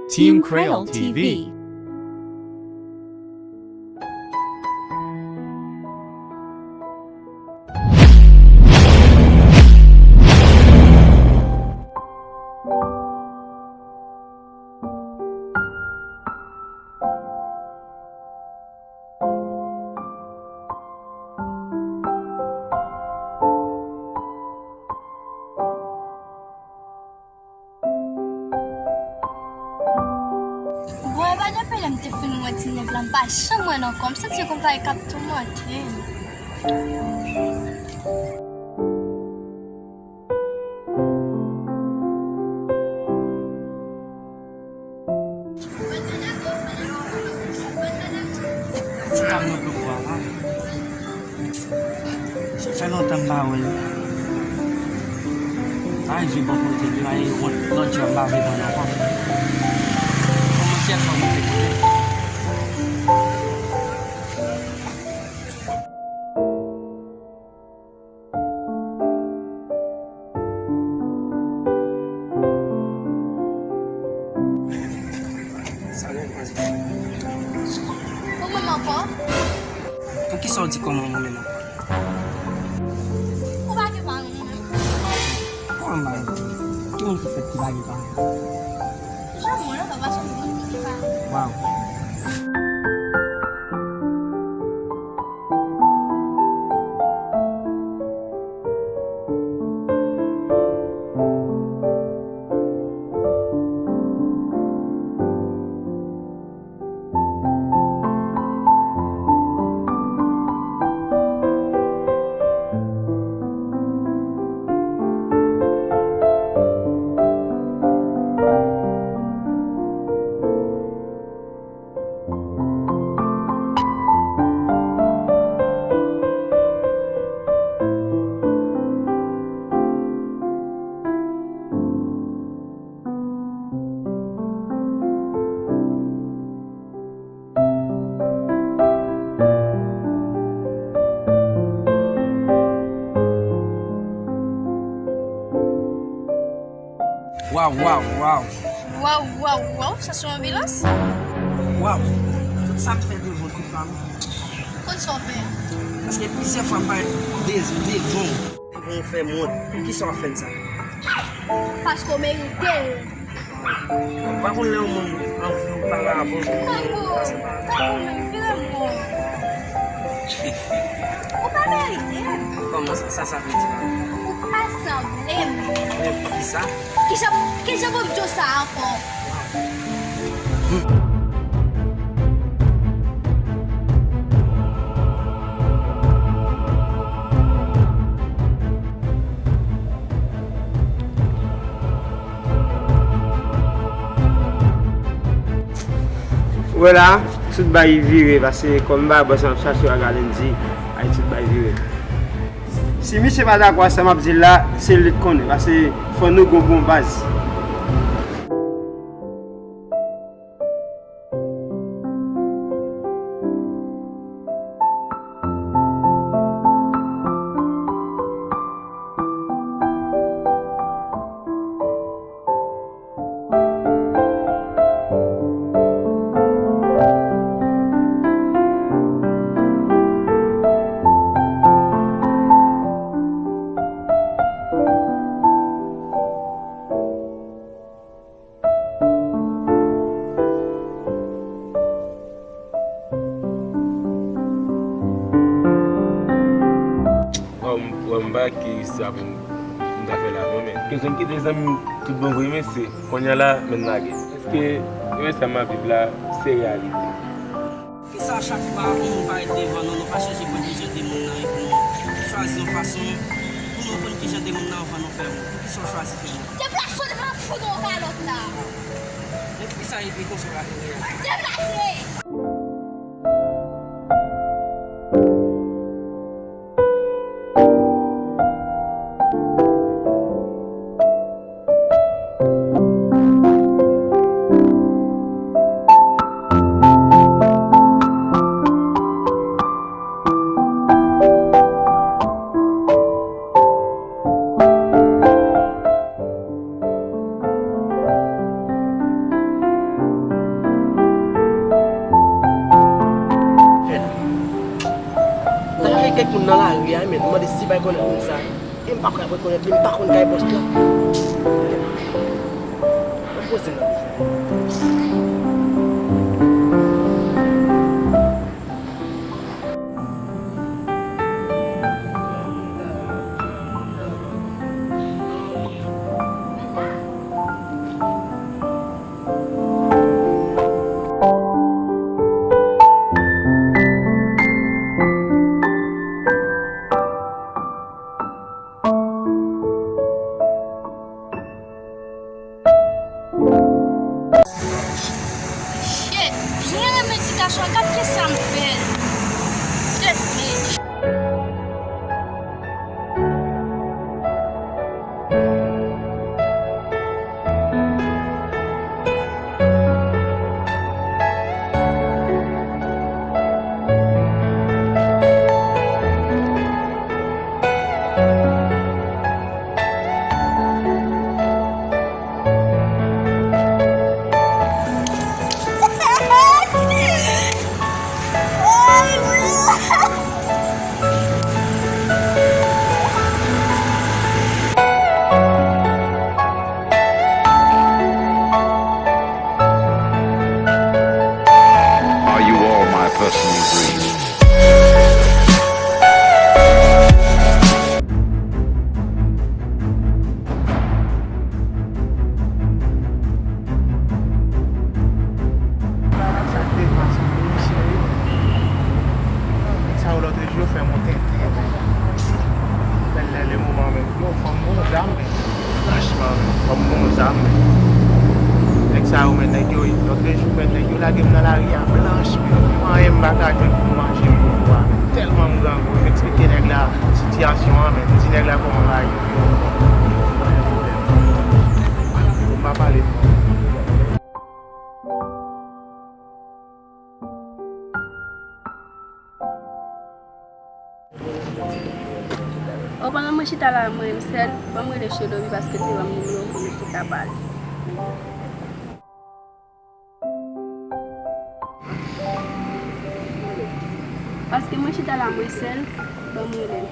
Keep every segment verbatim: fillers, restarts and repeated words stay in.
Team Creole T V. Bon, e pa depi lè m te fin wè ti nèg la, m pa janm wè l ankò. M santi kòmsi l ap toumante m. Ti kam nan pran pwa la. Sa fè lontan m pa wè l. Pa rive bò kote l, li pa gen lòt jan m pa vle pran ankò. Kòman kèk fwa mwen te konnen? Ou menm ankò? Poukisa w di kòman mwen menm ankò? Ou pa gen paran ou menm? Kòman m pa gen paran? Ki moun ki fèt ki pa gen paran? Jan mwen la, papa, se moun ki gen paran. Waw. Waw, waw, waw. Waw, waw, waw, sa se yon anbilans? Waw, tout sa m fè devan w, tout pa m. Konn sa w fè a? Paske plizyè fwa m parèt de-, devan w. Devan w fè m wont. Poukisa w ap fè m sa? Paske w merite l. Ou pa konn lè yon moun anvi w pale avè w, pou w pase pa. Tanpri, tanpri, vire m bò. Ou pa merite m. Kòman sa, sa, sa vle di la? Ou pa sanble m. Men poukisa? Kijan, kijan pou m di w sa ankò? Ou wè la, tout bay vire, paske kòm m pa bòs, m ap chache w ak Alendi, ay tout bay vire. Si misye pa dakò ak sa m ap di l la, se li k konnen, paske fò nou gon bon baz. Waw, m, waw, m pa ki sa pou m, m ta fè la non, men. Ke zòn kite zanmi tout bon vre, men se kounye a la, men lage. Èske, men sa m ap viv la, se reyalite? Poukisa chak fwa yon moun parèt devan nou, nou pa chèche konn kijan de moun nan ye pou nou chwazi yon fason pou nou konn kijan de moun nan anvan nou fè moun? Poukisa w chwazi fè moun? Deplase w, devan fout yon kalòt la. Men poukisa e, e konsa w ap reyagir? Deplase! Kèk moun nan lari a, men, mande si bay konnen moun sa. E m pa kwè ap rekonèt li, m pa konn kay bòs la. Ann poze nan. Shit, byen renmen ti gason an, gad kisa m fè l. Shit, bitch. Are you all my personal dreams? Sa yo lòt jou fè m yon tenten. Bèl lè le moman menm. Yo, fò m gon zam, men. Franchman, men. Fò m gon zam, men. Nèg sa yo, men, nèg yo, lòt jou, men, nèg yo lage m nan lari a blanch, men. Anyen m pa ka jwenn pou m manje pou mwa, men. Tèlman m grangou, m eksplike nèg la sitiyasyon an, men. M di nèg la kòman bagay yo ye. M pa pale fò. O, pandan mwen chita la, mwen menm sèl, ban m rele Chelobi paske l te ban m nimewo pou nou chita pale. Paske mwen chita la, mwen sèl, ban m rele l.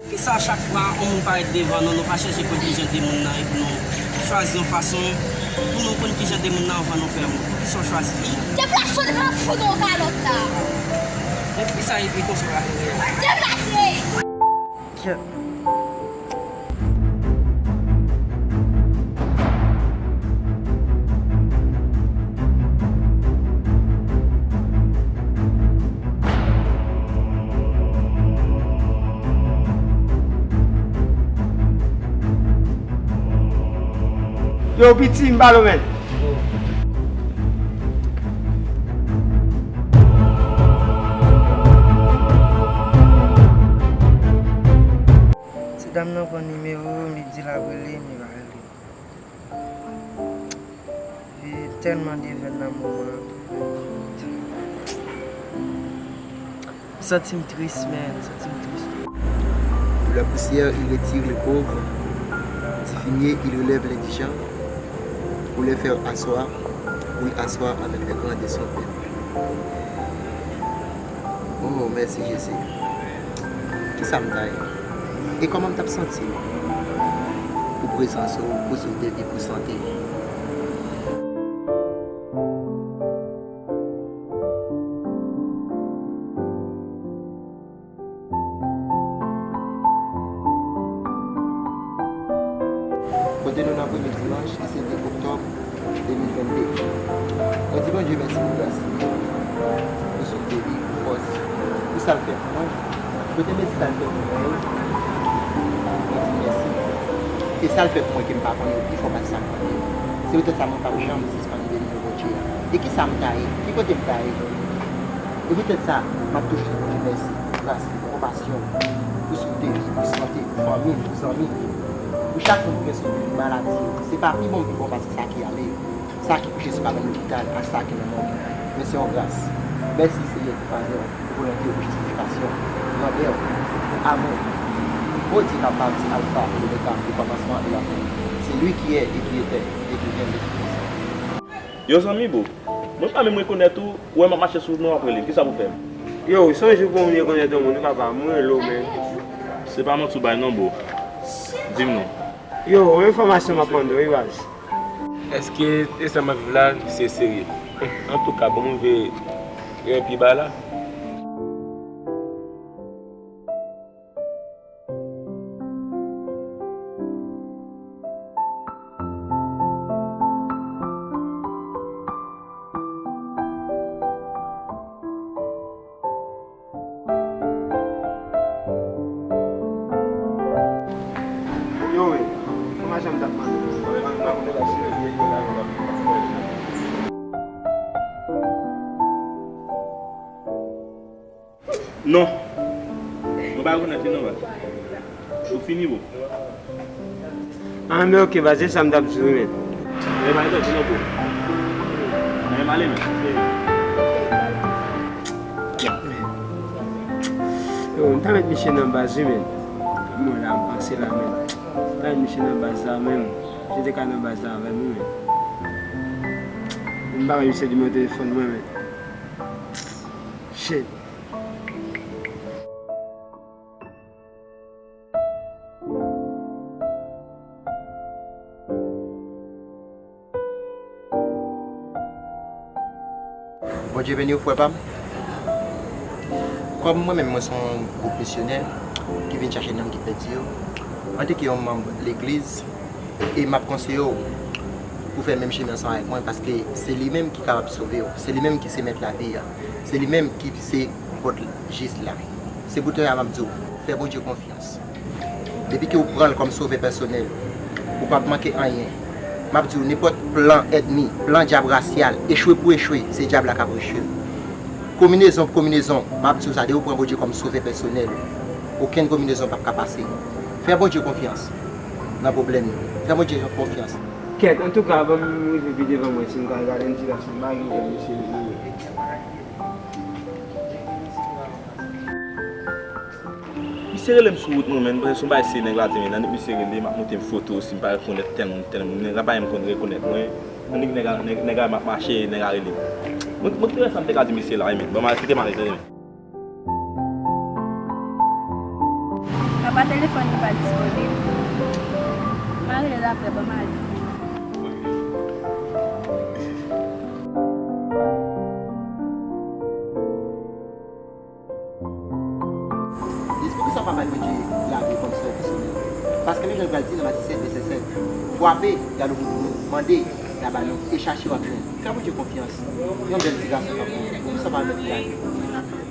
Poukisa chak fwa yon moun parèt devan nou, nou pa chèche konn kijan de moun nan ye pou nou chwazi yon fason pou nou konn kijan de moun nan anvan nou fè moun? Poukisa w chwazi fè sa? Deplase w nan fou nan kalòt la! Men poukisa e konsa w ka fè? Deplase! Kyèt. Yo, piti, m pale w, men. Ti dam nan pran nimewo m, li di l ap rele m, li pa rele m. Li tèlman devèn nan moman an. M santi m tris, man, m santi m tris. De la poussière, il retire le pauvre. Du fumier, il relève l'indigent. Pour le faire asseoir, pour lui asseoir avec les grands de son peuple. Oh, mèsi, Jezi. Kisa m ta ye? E kòman m t ap santi m pou prezans ou, pou souf de vi, pou sante? Kote nou nan premye dimanch, ki se de oktòb de mil vennde. Mwen di Bondye mèsi pou gras li, pou souf de vi, pou fòs, pou sa l fè pou mwen. Kote mèsi sa l fè pou mwen yo, mwen di mèsi. E sa l fè pou mwen ke m pa konnen yo pi fò pase sa m konnen yo. Se poutèt sa mwen p ap janm sispann beni non Bondye a. E kisa m ta ye? Ki kote m ta ye? E poutèt sa, m ap toujou di Bondye mèsi pou gras li, pou konpasyon, pou souf de vi, pou sante, pou fanmi m, pou zanmi m, pou chak moun ki gen souf de vi, maladi yo. Se pa pi bon m pi bon pase sa ki ale yo. Sa ki kouche sou kabann lopital ak sa ki nan mòg. Men se yon gras. Mèsi, Seyè, pou favè w, pou volonte w, pou jistifikasyon w, grandè w, pou amou w. Ou di n ap pati Alfa e Omega de kòmansman e lafen. C'est lui qui est et qui était et qui vient de tout. Yo zanmi bro, mwen pa menm rekonèt ou, ou wè m ap mache sou wout mwen w ap rele m, kisa pou fè m? Yo, se yon jou pou moun rekonèt yon moun wi papa, mwen rele w menm. Se pa manti w bay non bro, di m non. Yo, yon enfòmasyon m ap mande w wi baz. Èske e sa m ap viv la se serye? Antouka bon m rive yon pi ba la. Yo men, enfòmasyon m t ap mande w. Non. Mwen pa rekonèt li non baz. Ou fini bro. Ah men ok baz, se sa m t ap di wi men. Mwen pa rekonèt li non bro. Mwen ale men. Yo, m ta met misye nan baz wi men. Mwen la m panse la men. M ta met misye nan baz la men. Misye te ka nan baz la avè m wi men. M pa wè misye nimewo telefòn mwen men. Shit. Bondye beni w, frè pa m. Kòm mwen menm, mwen se yon gwoup misyonè ki vin chache nanm ki pèdi yo, antanke yon manm legliz, e m ap konseye w pou fè menm chemen ansanm avèk mwen, paske se li menm ki kapab sove w. Se li menm ki se mèt lavi a. Se li menm ki se pòt jis la. Se pou tèlè a m ap di w, fè Bondye konfyans. Depi ke w pran l kòm sovè pèsonèl, ou p ap manke anyen. M ap di w, nenpòt plan ènmi, plan dyab rasyal, echwe pou echwe, se dyab la k ap echwe. Konminezon pou konminezon, m ap di w sa, depi w pran Bondye kòm sovè pèsonèl, okenn konminezon p ap ka pase. Fè Bondye konfyans nan pwoblèm yo. Fè Bondye konfyans. Kèt, antouka, ban m rive pi devan mwen, si m ka gade yon ti ras m pa gen jan misye vini. Misye rele m sou wout mwen, men, se yon bagay serye nèg la di, men, annik misye rele m, ap montre m foto, si m pa rekonèt tèl moun, tèl moun, nèg la pa menm konn rekonèt mwen, annik nèg la, nèg, nèg la m ap mache, nèg la rele m. Mwen, mwen te wè sa m te ka di misye la, wi, men, ban m al kite m ale, tande, men. Papa telefòn li pa disponib. M a rele l apre, ban m ale. Dis, poukisa w pa bay Bondye lavi w kòm sovè pèsonèl? Paske men jan l pral di nan Matye sèt, vèsè sèt, frape, y a louvri pou nou, mande, y a ba nou, e chache, w ap jwenn. Fè Bondye konfyans. Yon bèl ti gason k ap mouri. Poukisa w pa bay Bondye lavi w?